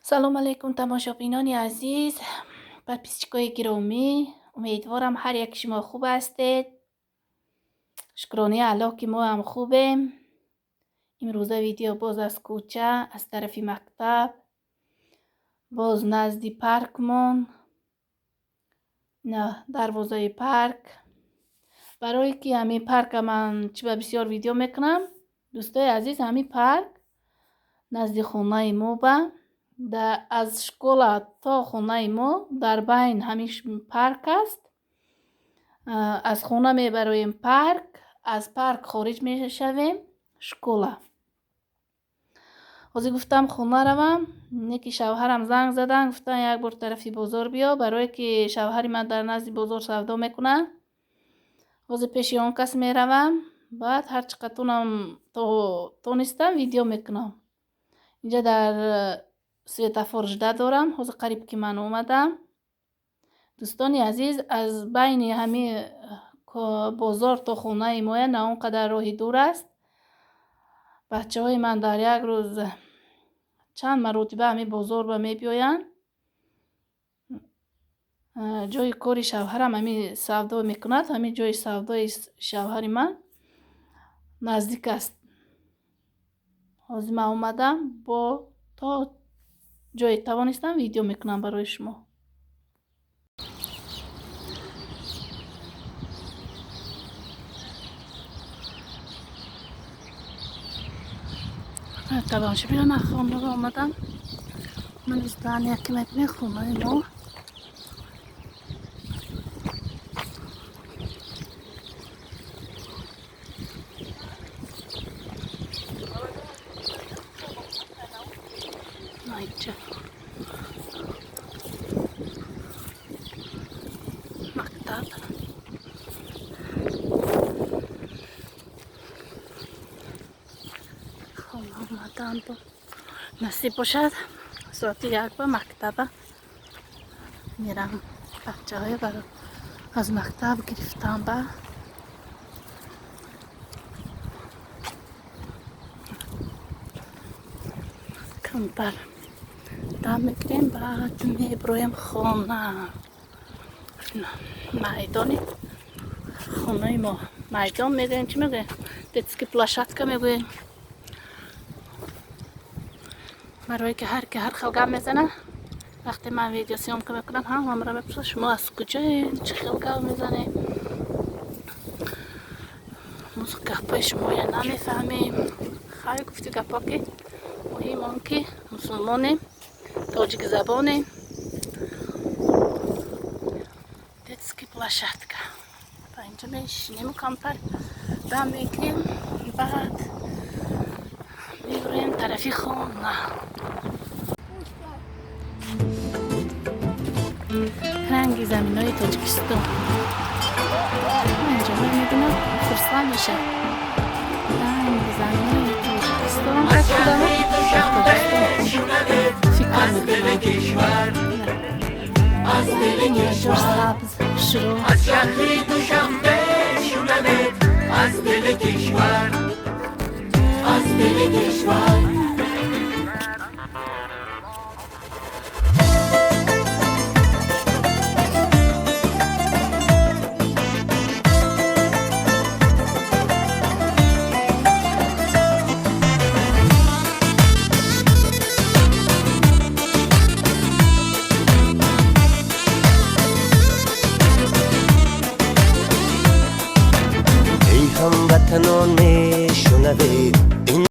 Салом алейкум, тамошобинони азиз, подписчикои гиромӣ. Умедворам, ҳар яки шумо хуб ҳастед. Шукронаи Аллоҳ, ки мо ҳам хубем. Имрӯза видео боз аз кӯча, аз тарафи мактаб, боз назди паркмон, дарвозаи парк. Барое ки ҳамин парка ман чӣ ба бисёр видео мекунам, дӯстои азиз, ҳамин парк назди хонаи мо ба аз школа то хонаи мо дар байн ҳамин парк аст. Аз хона мебароем — парк, аз парк хориҷ мешавем — школа. Ҳозир гуфтам хона равам, не ки шавҳарам занг задан, гуфтан, як бор тарафи бозор биё, барое ки шавҳари ман дар назди бозор савдо мекунад. Ҳозир пеши он кас меравам, баъд ҳар чӣ қадр тонистам, видео мекунам. Инҷа дар светофор жда дорам. Ҳозир қариб ки ман омадам. Дӯстони азиз, аз байни ҳамин бозор то хонаи моя на он қадар роҳи дур аст. Бачаҳои ман дар як рӯз чанд маротиба ҳамин бозор ба мебиёянд. Ҷои кори шавҳарам ҳамин савдо мекунад, ҳамин ҷои савдои шавҳари ман наздик аст. Ҳозир ман омадам, бо то ҷое тавонистам, видео мекунам барои шумо. Тамошобинон, ман хонага омадам. Ман здания ки мебинед, хонаи мо. Инҷа мактаб. Хона омадам. Бо насиб бошад, соати 1 ба мактаба мерам, бачаҳоя баро аз мактаб гирифтам. Ба камтар дам мегирем, баъд меброем хона. Майдони хонаи мо, майдон мегӯем, чӣ мегӯем, детский площадка мегӯем, барое ки ҳар ки ҳар хел гап мезана. Вақте ман видеосъёмка мекунам, ҳамамро мепурсад: шумо аз куҷоед, чӣ хел гап мезанед, мо гапҳои шумоя намефаҳмем. Хай, гуфти гапҳо, ки муҳим он ки мусулмонем, тоҷикзабонем. Детский площадка ба инҷа мешинему камтар дам мегирем, баъд мебурем тарафи хона. Ранги заминои Тоҷикистон инҷо мебинам, хурсанд мешам. Ранги заминои Тоҷикистон, фикр мекунам. Сабз, шурӯ. از شهری دوشنبه شونمت، از دل کشور، از دل کشور. Эй ҳамватанон, мешунавед ин